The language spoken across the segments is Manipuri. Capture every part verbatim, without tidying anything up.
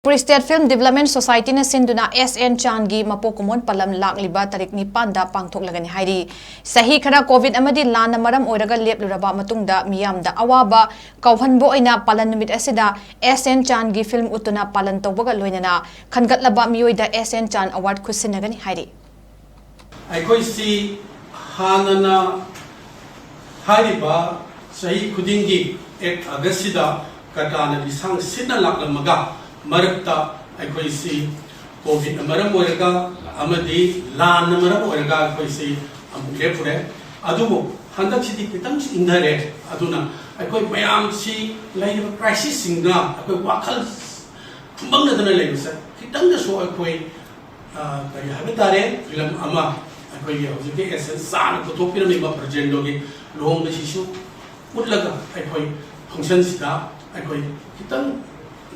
ꯃꯅꯤꯄꯨꯔ ꯁ꯭ꯇꯦꯠ ꯐꯤꯜꯝ ꯗꯤꯕꯂꯞꯃꯦꯟ ꯁꯣꯁꯥꯏꯇꯤꯅ ꯁꯤꯟꯗꯨꯅ ꯑꯦꯁ ꯑꯦꯟ ꯆꯥꯟꯒꯤ ꯃꯄꯣꯛ ꯀꯨꯝꯑꯣꯟ ꯄꯥꯂꯟ ꯂꯥꯛꯂꯤꯕ ꯇꯥꯔꯤꯛ ꯅꯤꯄꯥꯟꯗ ꯄꯥꯡꯊꯣꯛꯂꯒꯅꯤ ꯍꯥꯏꯔꯤ꯫ ꯆꯍꯤ ꯈꯔ ꯀꯣꯚꯤꯗ ꯑꯃꯗꯤ ꯂꯥꯟꯅ ꯃꯔꯝ ꯑꯣꯏꯔꯒ ꯂꯦꯞꯂꯨꯔꯕ ꯃꯇꯨꯡꯗ ꯃꯤꯌꯥꯝꯗ ꯑꯋꯥꯕ ꯀꯥꯎꯍꯟꯕ ꯑꯣꯏꯅ ꯄꯥꯂꯟ ꯅꯨꯃꯤꯠ ꯑꯁꯤꯗ ꯑꯦꯁ ꯑꯦꯟ ꯆꯥꯟꯒꯤ ꯐꯤꯜꯝ ꯎꯠꯇꯨꯅ ꯄꯥꯂꯟ ꯇꯧꯕꯒ ꯂꯣꯏꯅꯅ ꯈꯟꯒꯠꯂꯕ ꯃꯤꯑꯣꯏꯗ ꯑꯦꯁ ꯑꯦꯟ ꯆꯥꯟ ꯑꯦꯋꯥꯔꯗ ꯈꯨꯠꯁꯤꯟꯅꯒꯅꯤ ꯍꯥꯏꯔꯤ꯫ ꯑꯩꯈꯣꯏꯁꯤ ꯍꯥꯟꯅꯅ ꯍꯥꯏꯔꯤꯕ ꯆꯍꯤ ꯈꯨꯗꯤꯡꯒꯤ ꯑꯦꯠ ꯑꯥꯒꯁꯁꯤꯗ ꯀꯇꯥꯅ ꯂꯤꯁꯥꯡ ꯁꯤꯠꯅ ꯂꯥꯛꯂꯝꯃꯒ, ꯃꯔꯛꯇ ꯑꯩꯈꯣꯏꯁꯤ ꯀꯣꯚꯤꯗꯅ ꯃꯔꯝ ꯑꯣꯏꯔꯒ ꯑꯃꯗꯤ ꯂꯥꯟꯅ ꯃꯔꯝ ꯑꯣꯏꯔꯒ ꯑꯩꯈꯣꯏꯁꯤ ꯑꯃꯨꯛ ꯂꯦꯞꯄꯨꯔꯦ꯫ ꯑꯗꯨꯕꯨ ꯍꯟꯗꯛꯁꯤꯗꯤ ꯈꯤꯇꯪꯁꯨ ꯏꯪꯊꯔꯦ꯫ ꯑꯗꯨꯅ ꯑꯩꯈꯣꯏ ꯃꯌꯥꯝꯁꯤ ꯂꯩꯔꯤꯕ ꯀ꯭ꯔꯥꯏꯁꯤꯁꯁꯤꯡꯅ ꯑꯩꯈꯣꯏ ꯋꯥꯈꯜ ꯐꯨꯝꯕꯪꯅꯗꯅ ꯂꯩꯕꯁꯦ ꯈꯤꯇꯪꯗꯁꯨ ꯑꯩꯈꯣꯏ, ꯑ, ꯀꯔꯤ ꯍꯥꯏꯕ ꯇꯥꯔꯦ, ꯐꯤꯂꯝ ꯑꯃ ꯑꯩꯈꯣꯏꯒꯤ ꯍꯧꯖꯤꯛꯀꯤ ꯑꯦꯁ ꯑꯦꯟ ꯆꯥꯟꯅ ꯄꯨꯊꯣꯛꯄꯤꯔꯝꯃꯤꯕ ꯕ꯭ꯔꯖꯦꯟꯗꯣꯒꯤ ꯂꯨꯍꯣꯡꯕꯁꯤꯁꯨ ꯎꯠꯂꯒ ꯑꯩꯈꯣꯏ ꯐꯪꯁꯟꯁꯤꯗ ꯑꯩꯈꯣꯏ ꯈꯤꯇꯪ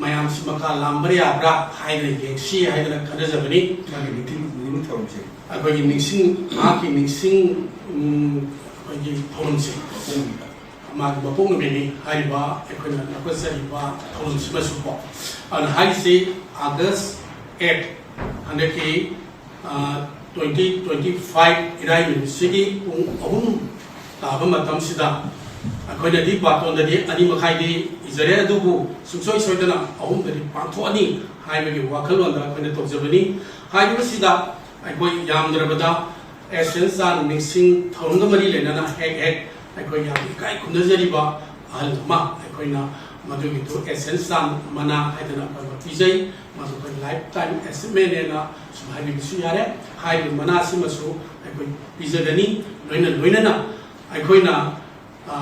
ꯃꯌꯥꯝꯁꯤ ꯃꯀꯥ ꯂꯥꯝꯕ ꯌꯥꯕ꯭ꯔꯥ ꯍꯥꯏꯗꯅ ꯌꯦꯡꯁꯤ ꯍꯥꯏꯗꯅ ꯈꯟꯅꯖꯕꯅꯤ꯫ ꯃꯥꯒꯤ ꯅꯤꯡꯊꯤꯡ ꯅꯤꯡꯊꯧꯁꯦ꯫ ꯑꯩꯈꯣꯏꯒꯤ ꯅꯤꯡꯁꯤꯡ, ꯃꯍꯥꯛꯀꯤ ꯅꯤꯡꯁꯤꯡ, ꯎꯝ, ꯑꯩꯈꯣꯏꯒꯤ ꯊꯧꯔꯝꯁꯦ꯫ ꯃꯄꯨꯡꯗ꯫ ꯃꯥꯒꯤ ꯃꯄꯣꯛ ꯅꯨꯃꯤꯠꯅꯤ ꯍꯥꯏꯔꯤꯕ ꯑꯩꯈꯣꯏꯅ ꯂꯧꯈꯠꯆꯔꯤꯕ ꯊꯧꯔꯝꯁꯤꯃꯁꯨꯀꯣ꯫ ꯑꯗꯨꯅ ꯍꯥꯏꯔꯤꯁꯤ ꯑꯥꯒꯁ ꯑꯦꯠ, ꯍꯟꯗꯛꯀꯤ, ꯑ, ꯇ꯭ꯋꯦꯟꯇꯤ ꯇ꯭ꯋꯦꯟꯇꯤ ꯐꯥꯏꯚ ꯏꯔꯥꯏ ꯅꯨꯃꯤꯠꯁꯤꯒꯤ ꯄꯨꯡ ꯑꯍꯨꯝ ꯇꯥꯕ ꯃꯇꯝꯁꯤꯗ ꯑꯩꯈꯣꯏꯅꯗꯤ ꯕꯥꯇꯣꯟꯗꯗꯤ ꯑꯅꯤ ꯃꯈꯥꯏꯗꯤ ꯏꯖꯔꯦ, ꯑꯗꯨꯕꯨ ꯁꯨꯡꯁꯣꯏ ꯁꯣꯏꯗꯅ ꯑꯍꯨꯝꯗꯗꯤ ꯄꯥꯡꯊꯣꯛꯑꯅꯤ ꯍꯥꯏꯕꯒꯤ ꯋꯥꯈꯜꯂꯣꯟꯗ ꯑꯩꯈꯣꯏꯅ ꯇꯧꯖꯕꯅꯤ꯫ ꯍꯥꯏꯔꯤꯕꯁꯤꯗ ꯑꯩꯈꯣꯏ ꯌꯥꯝꯗ꯭ꯔꯕꯗ ꯑꯦꯁ ꯑꯦꯟ ꯆꯥꯟ ꯅꯤꯡꯁꯤꯡ ꯊꯧꯔꯝꯒ ꯃꯔꯤ ꯂꯩꯅꯅ ꯍꯦꯛ ꯍꯦꯛ ꯑꯩꯈꯣꯏ ꯌꯥꯝ ꯏꯀꯥꯏ ꯈꯨꯝꯅꯖꯔꯤꯕ ꯑꯍꯜ ꯑꯃ ꯑꯩꯈꯣꯏꯅ ꯃꯗꯨꯒꯤꯗꯨ ꯑꯦꯁ ꯑꯦꯟ ꯆꯥꯟ ꯃꯅꯥ ꯍꯥꯏꯗꯅ ꯑꯩꯈꯣꯏ ꯄꯤꯖꯩ꯫ ꯃꯗꯨ ꯑꯩꯈꯣꯏ ꯂꯥꯏꯐ ꯇꯥꯏꯝ ꯑꯦꯆꯤꯞꯃꯦꯟꯅꯦꯅ ꯁꯨꯝ ꯍꯥꯏꯕꯤꯕꯁꯨ ꯌꯥꯔꯦ꯫ ꯍꯥꯏꯔꯤꯕ ꯃꯅꯥꯁꯤꯃꯁꯨ ꯑꯩꯈꯣꯏ ꯄꯤꯖꯒꯅꯤ꯫ ꯂꯣꯏꯅ ꯂꯣꯏꯅꯅ ꯑꯩꯈꯣꯏꯅ, ꯑ,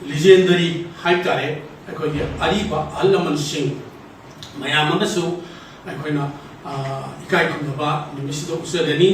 ꯂꯤꯖꯦꯟꯗꯔꯤ ꯍꯥꯏꯕ ꯇꯥꯔꯦ, ꯑꯩꯈꯣꯏꯒꯤ ꯑꯔꯤꯕ ꯑꯍꯜ ꯂꯃꯟꯁꯤꯡ ꯃꯌꯥꯝ ꯑꯃꯁꯨ ꯑꯩꯈꯣꯏꯅ, ꯑ, ꯏꯀꯥꯏ ꯈꯨꯝꯅꯕ ꯅꯨꯃꯤꯠꯁꯤꯗ ꯎꯠꯆꯒꯅꯤ꯫